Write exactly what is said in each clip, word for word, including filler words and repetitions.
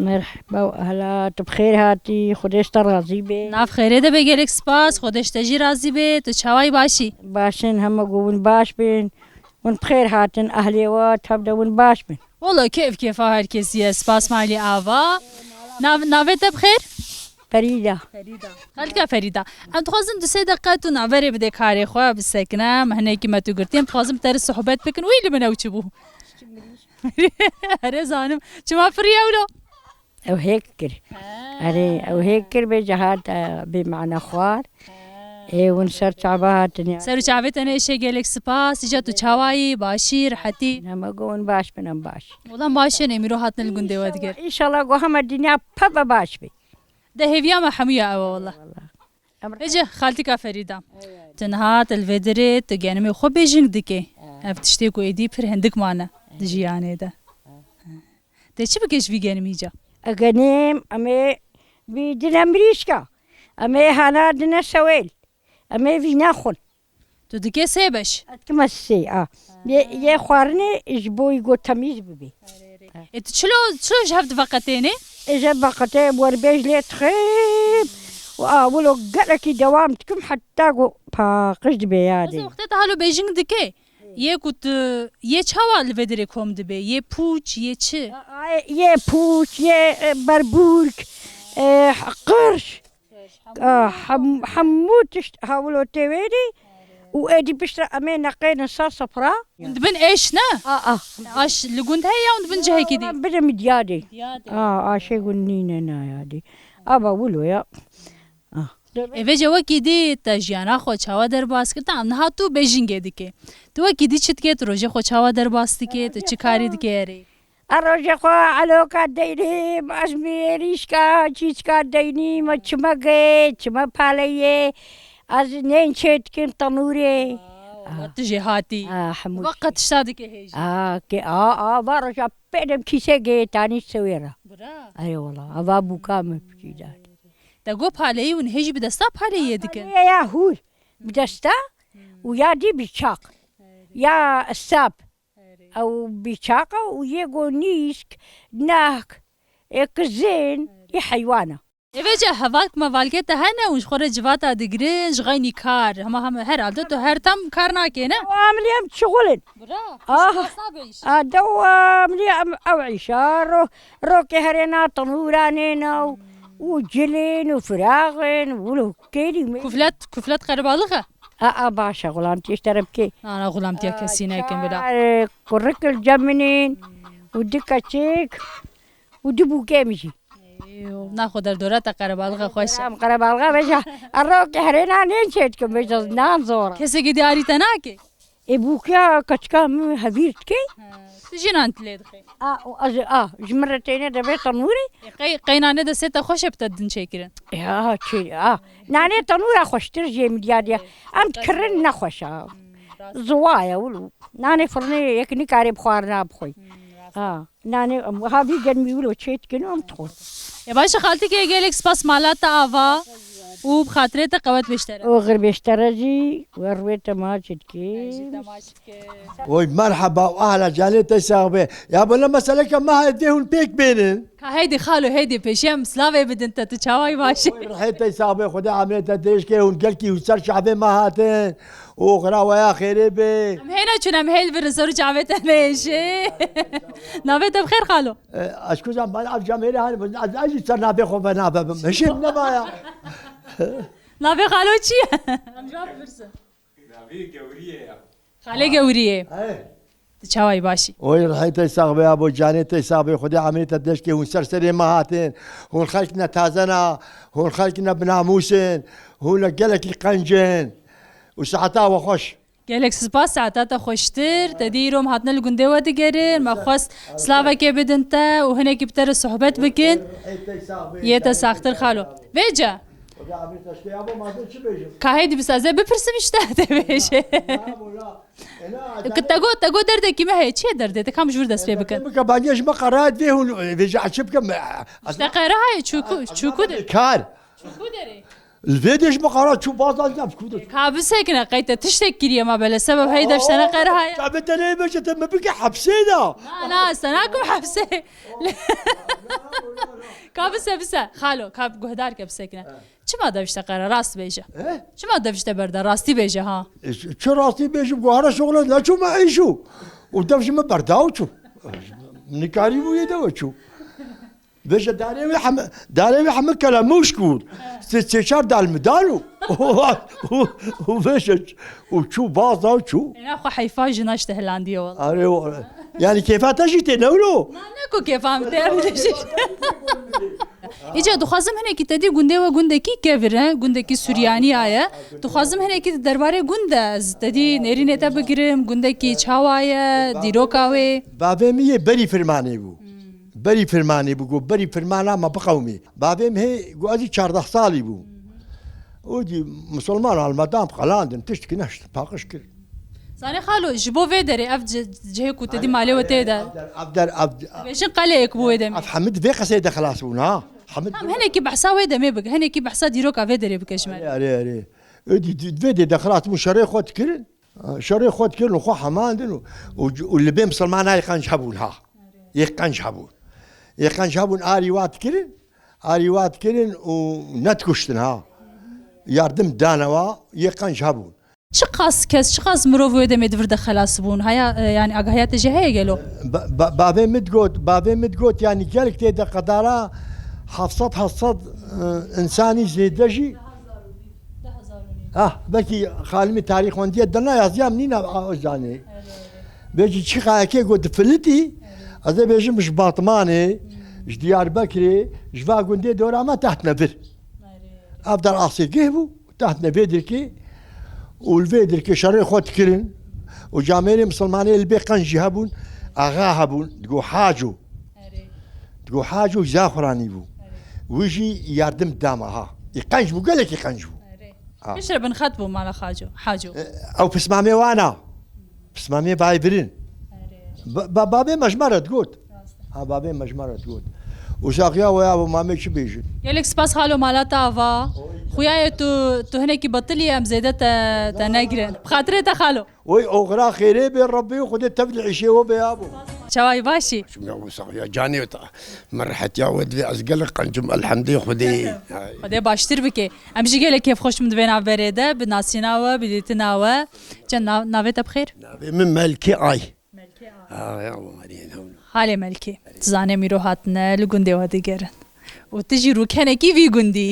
Merheba û ehla, tu bi xêr hatî, Xwedê ji te razî be. Nav xêrê de be, gelek spas, Xwedê ji te jî razî be, tu çawayî, başî? Baş in, hema ku hûn baş bin, hûn bi xêr hatin, ehlê we, tev de hûn baş bin. Wala kêf kêfa her kesî ye, spas malî ava. Nav, navê te bi xêr? Ferîda. Ferîda. Xalika Ferîda. Em dixwazin du sê deqe tu navberê bidê karê xwe, bisekine, me hinekî me tu girtî, em dixwazin bi te re sohbet bikin, wî li min ew çi bû? Erê zanim. Çima firiye wilo? Ew hêk kir. Ha. Erê, ew hêk kir, bê cehat, e, bê mana xwar. Ha. Ê, hûn ser çava hatin ya. Ser û çavê te nêşe, gelek spas. Îca tu çawayî, başî, rehetî? Hema ku hûn baş bin, em baş. Wala baş in, em îro hatine li gundê we digir. Înşallah, înşallah ku hema dinya peve baş be. De hêviya me hemûya ew e wala. Eyvallah. Em Ece, xaltika Ferîda. Evet. Tu niha te li vê derê tu genimê xwe bêjing dikê. Evet. Ev tiştê ku êdî pir hindik mane di jiyanê de. Evet. Te çi bike ji vî genimî ca? E, genim, em ê vî dine mirîşka. Em ê hana dine sewêl. Em ê vî naxwin. Tu dikê sê beş? Ez dikime sê, a. Yê, yê xwarinê ji bo ku temîz bibe. Ê, tu çilo, çilo ji hev diveqetênê? Ê, ji hev veqetê, werbêj lê dixim. Û a, wilo gelekî dewam dikim heta ku paqij dibe yadê. Ez wextê te halo bêjing dikê. Yê ku tu, yê çawa li vê derê kom dibe? Yê pûç, yê çi? A, a, yê pûç, yê, e, berbûrk, e, qirş. Ah, hem-, hemû tişt hawilo tê wêrî û êdî piştre em ê neqênin ser sifra. Hûn dibin êş, ne? A, a. Aş li gund heye ya hûn dibin cihekî dî? Em bide Midyadê. Midyadê. A, aşê gund nîne nayadî. Ava wilo ya. Ah. Ê, vêce wekî dî te jiyana xwe çawa derbas kir? Tam niha tu bêjingê dikê. Tu wekî dî çi dikê? Tu rojê xwe çawa derbas dikê? Tu çi karî dikê erê? A rojê xwe eloka deynîm, ez mêrîşka, çîçka deynîm, çimegê, çime paleyê, ez nên çê dikim tenûrê. Wow, tu jêhatî. Ah, hemû weqt tişta dike hêjî. Ah, ke, a, a, va roja pêdem kîsegê tanî sewê re. Bira. Eyvallah, ava bûka min fikî da. Te got paleyî hûn hêjî bi desta paleyê dikin? Paleyê ya hûr, bi desta û ya dî bi çaq. Ya sap. Ew bîçaqa û yê go nîşk, nehk, ê kizên, yê heywana. Ê vêce hevalk mevalkê te hene û ji xwe re civata digirin, ji xeynî kar, hema hema herhalde tu her tem kar nakê, ne? Ew amilî em şixulin. Bira, ah, tu şixulin sabê îş. A, de ew amilî em, ew îşa, ro-, rokê herêna tenûra nêna û, û cilên û firaxên, wilo kêrî me. Kuflet, kuflet qerebalix e? A, a, baş e, xulamtî ji te re bikê. Na, na, xulamtiya kesî nekin bila. Çar, e, kurik li cem min in û du keçik û du bûkê min jî. Ê, na xwe derdora te qerebalixê xweş e. Em qerebalixê vêca, erokê herêna nên çê dikim, vêca nan zor e. Kesekî diyarî te nake? Ê, bûkiya keçika min hevîr dikê. Ha, tu jî nan lê dixê? A, û ez, a, ji min re têne de bê tenûrê. Ê, qey-, qey nanê de sê te xweş e bi te din çêkirin? Ya, çi, a. Nanê tenûra xweştir jê min diyar diye. Em dikirin ne xweş a. Hmm, rast. Ziwa ye, wilo. Nanê firnê yek nikarê bi xwarina bixwe. Hmm, rast. Ha, nanê, em, ha vî germî wilo çê dikin û em dixwin. Ya baş e xaltikê, gelek spas mala te ava û bi xatirê te qewet bêjte re. Oxir bêjte re jî, we rûyê te maç dikê. Jî te maç dike. Oy, merheba û ahla, canê te sax be. Ya bela meseleke me heye dê hûn pêk bênin. Ka heydî xalo, heydî pêşî em slavê bidin te, tu çawayî, baş î? Oy, rihê te sax be, Xwedê emrê te dirêj ke, hûn gelkî hûn ser çavê me hatin. Û xira we ya xêrê be. Em hêna çûn, em hêl birin, ser û çavê te nêşê. Navê te bi xêr xalo? E, ez kuzam, bana ev cem hêrê hani, ez, ez jî ser navê xwe ve navê bim. Hişê min nema ya. Navê xalo çi ye? Em jî bipirsin. Navê Gewrî ye ya. Xalê Gewrî ye. He. Tu çawayî, baş î? Oy, rihê te sax be abo, canê te sax be, Xwedê emrê te dirêj ke, hûn ser serê me hatin, hûn xelk ne taze ne, hûn xelk ne binamûs in, hûn ne gelekî qenc in. Û saeta we xweş. Gelek spas, saeta te xweştir, te dî îro em hatine li gundê we digerin, me xwest slavekê bidin te û hinekî bi te re sohbet bikin. Rihê te sax be, yê te saxtir xalo. Vêce. Xwedê emrê te ştê abo, ma dê çi bêjim? Ka hêdî bis, ez ê bipirsim îşte, tê bêjê. Ki te got, te got derdekî me heye. Çi ye derdê te? Kam ji wir dest pê bikin? Bike bangê ji me qerayet vê hûn, vê ji eçib kim? Ji te qere heye, çûku, çûku de. Kar. Çûku derê. Li vê dê ji me qara çû bazan ya çûku de. Ka bisekine, qey te tiştek kiriye ma bele sebeb heye de ji te ne qere heye. Çavê te neyê beşe te me bike hepsê de. Na, na, ez te nakim hepsê. Ka bise, bise. Xalo, ka guhdar ke bisekine. Çima devişte qere, rast bêje. He? Çima devişte berde, rastî bêje ha. E, çi, çi rastî bêjim, guhara şoxle neçûme êşû. Û dev ji min berda û çû. Nikarî bû yê dewe çû. Bêje darê wê heme, darê wê heme kelemûşk bûn. Sê, sê çar dal mi dal û, û, û bêje û çû, baz da û çû. Êna xwe heyfa jina ji te hilandiye wala. Arê, o, yani kêfa te jî tê ne wilo? Na, ne ku kêfa min tê, em dibêjin. Îca dixwazim hinekî te dî gundê we gundekî kevir e, gundekî Suryanî ye. Dixwazim hinekî di derbarê gund de ez te dî nêrînê te bigirim, gundekî çawa ye, dîroka wê. Bavê min yê berî firmanê bû. Berî firmanê bû, got, berî firmana me biqewimê. Bavê min hê, got, ez ê çardeh salî bûm. Û dî misilman almedam, qelandin, tişt ki neşt, paqij kir. Zanê xalo, ji bo vê derê ev ci-, cihê ku te dî malê we tê de. Ev der, ev der, ev der. Bêjin qeleyek bû wê demê. Ev hemî di vê qeseyê de xilas bûn, ha. Hemî. Tam hinekî behsa wê demê bike, hinekî behsa dîroka vê derê bike ji me. Erê, erê, erê. Ê dî, dî, vê dê de xilas bûn, şerê xwe dikirin. Şerê xwe dikirin û xwe hemandin û, û, û li bê misilmana yê qenc hebûn ha. Yê qenc hebûn. Yê qenc hebûn arî wa dikirin, arî wa dikirin û nedikuştin ha. Yardim dane wa, yê qenc hebûn. Çiqas kes, çiqas mirov wê demê di vir de xelas bûn? Haya, e, yani agahiya te jî heye gelo? Ba-, ba-, bavê min digot, bavê min digot, yani gelek tê de qedara heft sed, heft sed, e, insanî zêde jî. Ah, belkî xalimî tarîx wendiye dina yaziya min nîna a, o zanê. Bêjî çi qayekê got difilitî, ez ê bêjim ji Batmanê, ji Diyarbekirê, ji va gundê dora me tehtine vir. Ev der asêgeh bû, tehtine vê dirkê û li vê dirkê şerê xwe dikirin û camêrê misilmanê li bê qenc jî hebûn, axa hebûn, digo Haco. Digo Haco Zaxuranî bû. Wî jî yardim dama ha. Î qenc bû, gelekî qenc bû. Ha. Piştre bin xet bû mala Haco. Haco. E, ew pismamê wana. Pismamê vayê birin. Ba-, ba-, babê me ji me re digot. Ha, babê me ji me re digot. Û saxiya we ya bo mamê çi bêjin? Gelek spas xalo mala te ava. Xuya ye tu, tu hinekî betilî em zêde te, te negirin. Bi xatirê te xalo. Oy oxira xêrê bê Rebbî û Xwedê tev li îşê we bê ya bo. Çawa yî, baş î? Çim ya bo saxiya canê te. Min rehetiya we divê ez gelek qencim elhemdê Xwedê. Xwedê baştir bike. Em jî gelek kêfxweş bûn di vê navberê de, bi nasîna we, bi dîtina we. Çend nav-, navê te bi xêr? Navê min Melkê Ay. Melkê Ay. Ha, ya, warî, hewna. Halê Melkê. Tu zanê mîro hatine li gundê we digerin. Û tu jî rûkenekî vî gundî.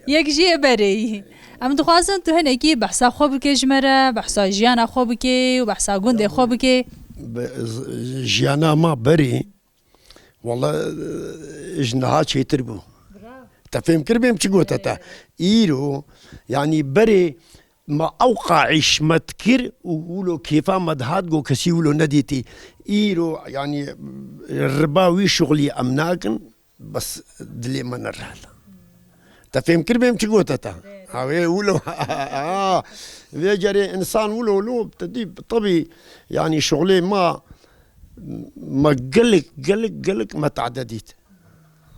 Yek jî yê berê yî. Em dixwazin tu hinekî behsa xwe bike ji me re, behsa jiyana xwe bike û behsa gundê xwe bike. Be-, z-, jiyana ma berê, Wala, e, ji niha çêtir bû. Te fêm kir bêm çi gote te? Îro, yanî berê me ewqa îş me dikir û wilo kêfa me dihat, go kesî wilo nedîtî. Îro, yanî, riba wî şuxulî em nakin, bes dilê me nerihile. Te fêm kir bêm çi gote te? Ha, wê wilo, ha, vê cerê însan wilo lo, te dî, tebî, yanî şuxulê ma, me gelek, gelek, gelek me tade dît.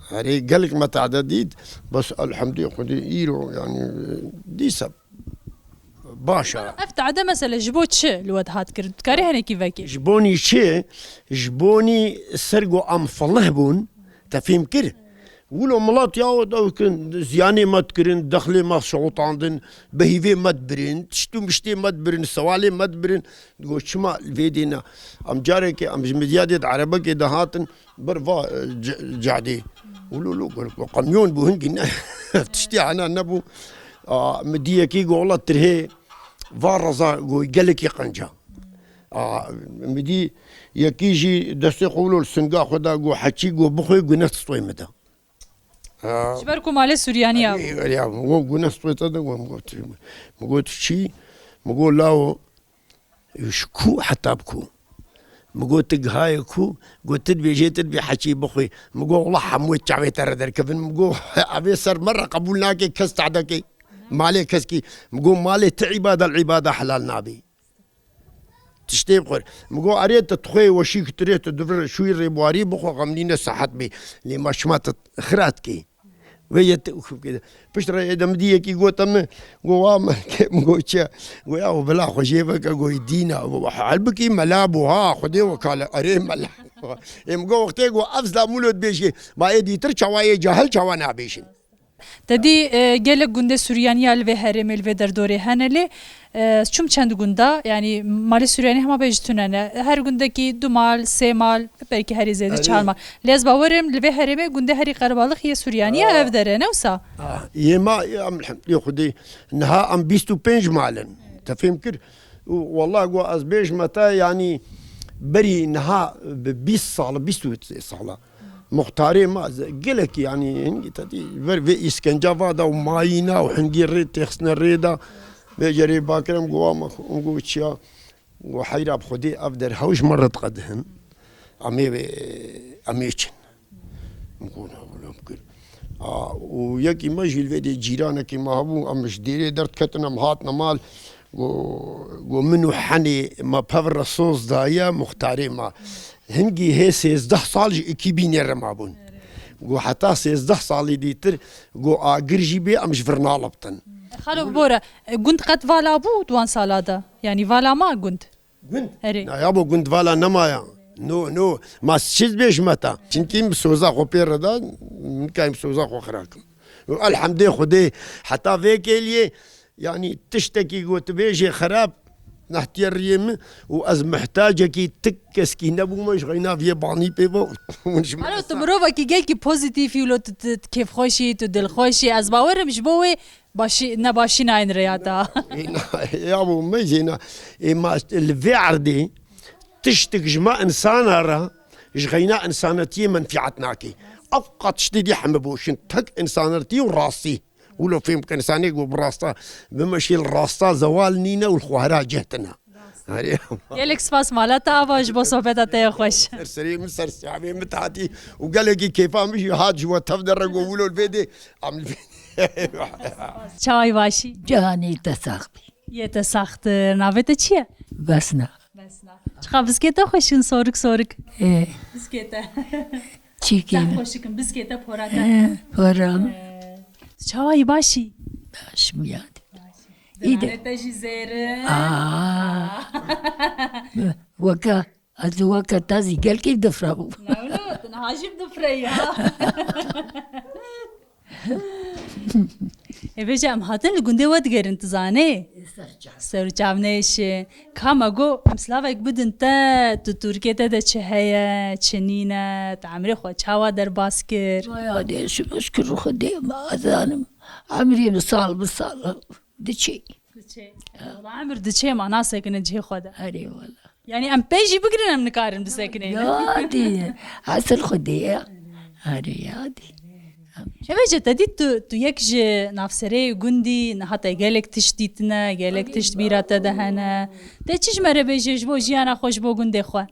Herê gelek me tade dît, bes elhemdî Xwedê îro, yanî, dîse baş e. Ev tade mesele ji bo çi li we dihat kirin? Tu dikarî hinekî vekî? Ji bonî çi? Ji bonî ser go em filih bûn, te fêm kir? Wilo milat ya ew kin, ziyanê me dikirin, dexlê me şewitandin, bi hîvê me dibirin, tişt û miştê me dibirin, sewalê me dibirin. Digo, çima vê dê ne? Em carekê, em ji Midyadê di erebekê de hatin, ber va, e, ce-, cadê. Wilo lo, go, go, kamyon bû, hingî ne. Tiştê hena nebû. A, min dî yekî go, wela tirhê, va reza, go, gelekî qenca. A, min dî yekî jî destê xwe wilo li singa xwe da, go, heçî, go, bixwe, go, neft stoyê min de. Ha. Ji ber ku malê Suryanî ya. Erê, erê, ya, min got, gune stwêta de, min got, min got, çi? Min got, lawo, ji ku heta bi ku? Min got, tu gihayê ku? Got, tu dibêjê, tu dibê heçî bixwî. Min got, wela hemû çavê te re derkevin. Min got, evê ser me re qebûl nake, kes tadekê. Malê keskî. Min got, malê ti îbada, îbada helal nabî. Tiştê bixwir. Min got, erê, tu dixwê weşî kutirê, tu divir şûyî rêbwarî bixwe, xemlîne sehet bê. Lê ma şima tu xira dikê. Wê yê tu xwe bikê. Pişt re êde min dî yekî gote min, got, wa min, min got, çi? Got, ya, bila xwe jê veke, got, dîna. Halbikî mela bû, ha, Xwedê wekale, erê mela. Ê min got wextê got ev zila mûlo dibêjê, ma ê dîtir çawa yê cahil çawa nabêjin. Te dî, e, gelek gundê Suryaniya li vê herêmê, li vê derdorê hene lê, e, çûm çend gunda, yanî malê Suryanî hema bê ji tune ne. Her gundekî du mal, sê mal, belkî herî zêde Erê. çar mal. Lê ez bawer im li vê herêmê gundê herî qerebalix yê Suryanî ye, Aa. ev der e, ne wisa? Ah, yê ma, em elhamdülillah Xwedê, niha em bîst û pênc mal in. Te fêm kir? Û wallah, got ez bêjime te, yanî berî niha bi bîst sal, bîst û sê sala. Muxtarê ma, ze-, gelekî, yanî, hingî te dî, ver vê îskenca va da û mayîna û hingî rê têxistine rê da. Vê cerê bakirem, got, "Ama xwe, got, çiya?" Got, "Heyra bi Xwedê ev der hewş me rit qedihin. Em ê vê, em ê çin." Min got, "Na, wilo bikir." A, û yekî me jî li vê dê cîranekî me hebû, em ji dêrê derdiketin, em hatine mal. Got, got, "Min û henê me pev re soz daye muxtarê me." Hingî hê sêzdeh sal ji ekîbî nêre mabûn. Got, "Heta sêzdeh salî dîtir, got, agir jî bê, em ji vir naliptin." Xalo, bibore, gund qet vala bû di wan sala de? Yanî vala ma gund? Gund? Erê. Na yabo, gund vala nemaya. No, no. Ma çi dibêjime te? Çimkî min soza xwe pê re da, min kayim soza xwe xira kim. Û elhamdê Xwedê, heta vê kêliyê, yanî tiştekî ku tu bêjê xerab, nehtiye riyê min û ez mihtacekî tik keskî nebûme, ji xeyna viyê banî pê ve û hûn ji min Alo, tu mirovekî gelkî pozîtîf î, lo tu, tu, tu kêfxweş î, tu dilxweş î. Ez bawer im ji bo wê başî, nebaşî nayên rêya te. Ê, na, ya bo me jê na. Ê, ma li vê erdê tiştik ji me insana re, ji xeyna insanetiyê menfîet nake. Ev qat tiştê dî heme boşin. Tek insanetî û rastî. Wilo fêm bikin, insanê ku bi rasta bimeşê, li rasta zewal nîne û li xwe hera cih tine. Erê. Gelek spas mala te ava ji bo sohbeta te ya xweş. Ser serê min, ser siyavê min hatî û gelekî kêfa min jî hat ji we tev de re ku wilo li vê dê em li vê Çawa yî, başî? Canî te sax bî. Yê te saxtir. Navê te çi ye? Besna. Besna. Çiqa biskê te xweş in, sorik sorik. Ê. Biskê te. Çîkê Zehf mi? Xweşik in, biskê te, pora te. Ê, pora mi? Ê. Çawa yî, başî? Baş im yadî. Başî. Î de. Diranê te jî zêr in. Aa. Weke, ez weke te zî gelkî difra bû. Ne wilo, tu niha jî bi difre ya. Ê, vêca em hatin li gundê we digerin, tu zanê? Ser çav. Ser çav nêşin. Ka me got, em silavek bidin te, tu Tirkiyê te de çi heye, çi nîne, te emrê xwe çawa derbas kir? Vay, adê, şikir Xwedê, me azanim. Emrê min sal bi sal diçe. Diçe. Wala emir diçe, ma nasekine cihê xwe de. Erê wala. Yanî em pê jî bigirin, em nikarin bisekinin. Yadî, esil Xwedê ye. Erê yadî. Eve jî te dît tu, tu yek ji navsereyê gundî, niha te gelek tişt dîtine, gelek tişt bîra te de hene. Te çi ji me re bêjê ji bo jiyana xwe, ji bo gundê xwe?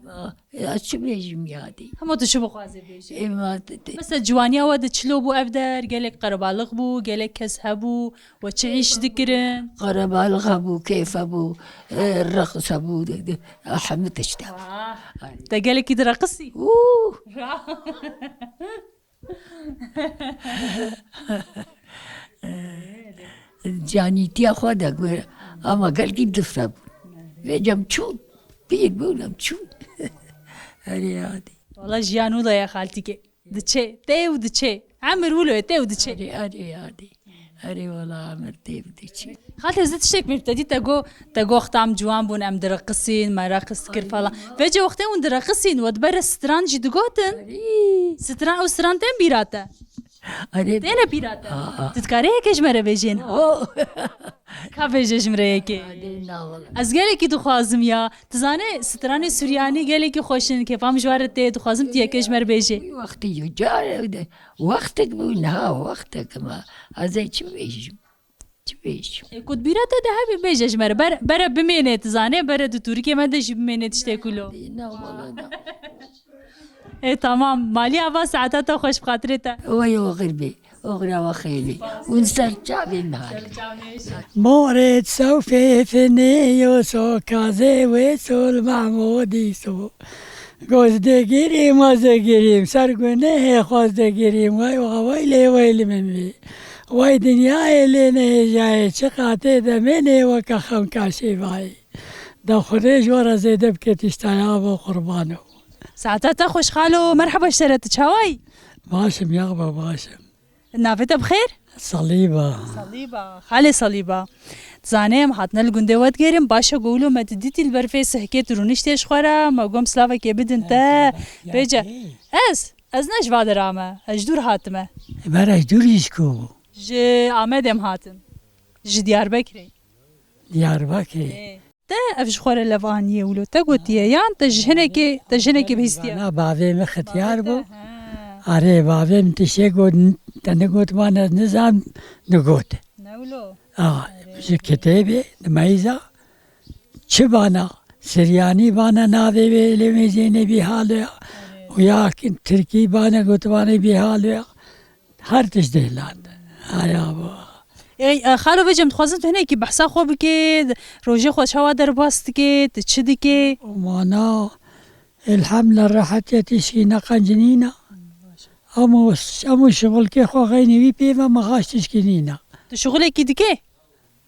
Ya çi bêjim yadî? Hema tu çi bixwazê bêjî? Ê, ma te, te. Mesela ciwaniya we de çilo bû ev der, gelek qerebalix bû, gelek kes hebû, we çi îş dikirin? Qerebalix hebû, kêf hebû, e, reqs hebû, de, de, hemû tişt hebû. Ah, te gelekî direqisî? Û! Ra- Canîtiya xwe de gur, ama gelkî difre bûn. Vêcem çûn, pîr bûn em çûn. Erê hadi. Wala jiyan wilo ye xaltîkê. Diçe, tê û diçe. Emir wilo ye, tê û diçe. Erê, erê hadi. Erê wala emir tê û diçe. Xaltê, ez ê tiştek bêjim, te dî te got, te got wexta em ciwan bûn, em direqisîn, me reqis dikir falan. Vêca wextê hûn direqisîn, we di bere stran jî digotin? Erê. Stran, ew stran tên bîra te? Erê. Têne bîra te? Aa. Tu dikarî yekê ji me re bêjên? Oh. Ka bêje ji min re yekê. Erê, na wala. Ez gelekî dixwazim ya. Tu zanî, stranê suryanî gelekî xweş in, kêfa min ji wan re tê, dixwazim tu yekê ji me re bêjê. Wî wextî yo, carê de, wextek bû, niha wextek ma. Ez ê çi bêjim? Çi bêjim? E, ku di bîra te de hebî bêje ji me re. Ber-, bere bimêne, tu zanê, bere di tûrikê me de jî bimêne tiştê ku lo. Na, wala na. E, tamam. Malî ava saeta te xweş bi xatirê te. Oy, oxir bê. Oxira we xêrê. Hûn ser çavê me hale. Morê sewfê finê yo so kazê wê sol Mahmudî so. Goz de girîm, goz de girîm, ser gunehê xwaz de girîm, way wa way lê way li min bî. Way dinyayê lê nehêjayê, çiqa tê demênê weke xemka şêvayê. Da Xwedê ji we re zêde bike tiştaya ava qurbano. Saeta te xweş xalo, merheba ji te re, tu çawa yî? Baş im, ya ba, baş im. Navê te bi xêr? Salîba. Salîba, xalê Salîba. Dizanê em hatine li gundê we digêrin, baş e ku wilo me tu dîtî li ber vê sihkê tu rûniştê ji xwe re, me got em silavekê bidin te. Bêje, ez, ez ne ji va dera me, ez ji dûr hatime. Ber ez dûr jî ji ku? Ji Amedê em hatin. Ji Diyarbekirê. Diyarbekirê. Ê. Te ev ji xwe re lev aniye wilo? Te gotiye yan te ji hinekê, te ji hinekê bihîstiye? Na, bavê min xitiyar bû. Bavê te, he. Arê, bavê min tiştê got, te negot, man ez nizam, negot. Ne wilo? A, ji kitêbê, di meyza, çi bana, Siryanî bana navê wê lê wê Zeynebî halo ya. Arê. Û ya ki Tirkî bana got, bana bî halo ya. Her tişt dêlan. Aya bu. Ê, e, xalo vêcem, dixwazin tu hinekî behsa xwe bikê, rojê xwe çawa derbas dikê, tu çi dikê? Mana, elhamdülillah, rehet ye, tişkî ne qenc nîna. Emo, emo şixulkê xwe xeynî wî pê ve, me xaş tişkî nîna. Tu şixulekî dikê?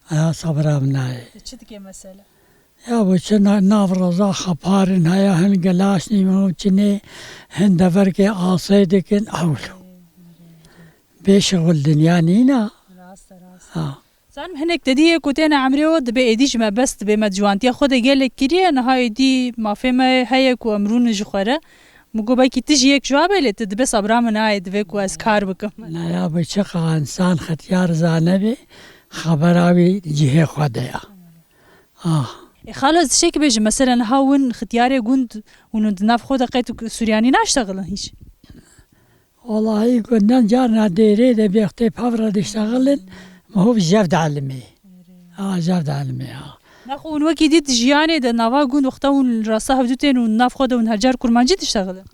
Aya sabra min nayê. Tu çi dikê mesela? Ya bu çi na-, nav roza xeparin haya, hin gilaş nîme û çinê, hin deverkê asê dikin, ewlo. Bê şixul dinya nîna. Rast e, rast e. Ha. Zanim hinek te dî yê ku têne emrê we dibê êdî ji me bes dibe, me ciwantiya xwe de gelek kiriye, niha êdî mafê me heye ku em rûnin ji xwe re. Min got belkî tu jî yek ji wa be, lê tu dibê sebra min nayê, divê ku ez kar bikim. Na ya bi çiqa însan xetiyar zane bê, xebera wî cihê xwe de ya. Ah. Ê xalo, ez tiştekî bêjim, mesela niha win xitiyarê gund û di nav xwe de qet Suryanî naştexilin hîç? Wallahî gundan carna dêrê de bê tê pevre diştexilin, mihov jev dielmê. Ha, jev dielmê, ha. Naxwe hûn wekî dî di jiyanê de nava gund wexta hûn rasta hevdû tên û nav xwe de hûn her car kurmancî diştexilin?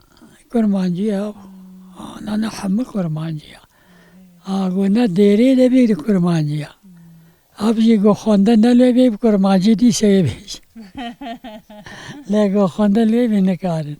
Kurmancî ya. Ha, na, na, hemû kurmancî ya. Ha, go ne dêrê de bê di kurmancî ya. Ev jî go xwendin nelê bê bi kurmancî dî sê bêj. Lê go xwendin lê bê nikarin.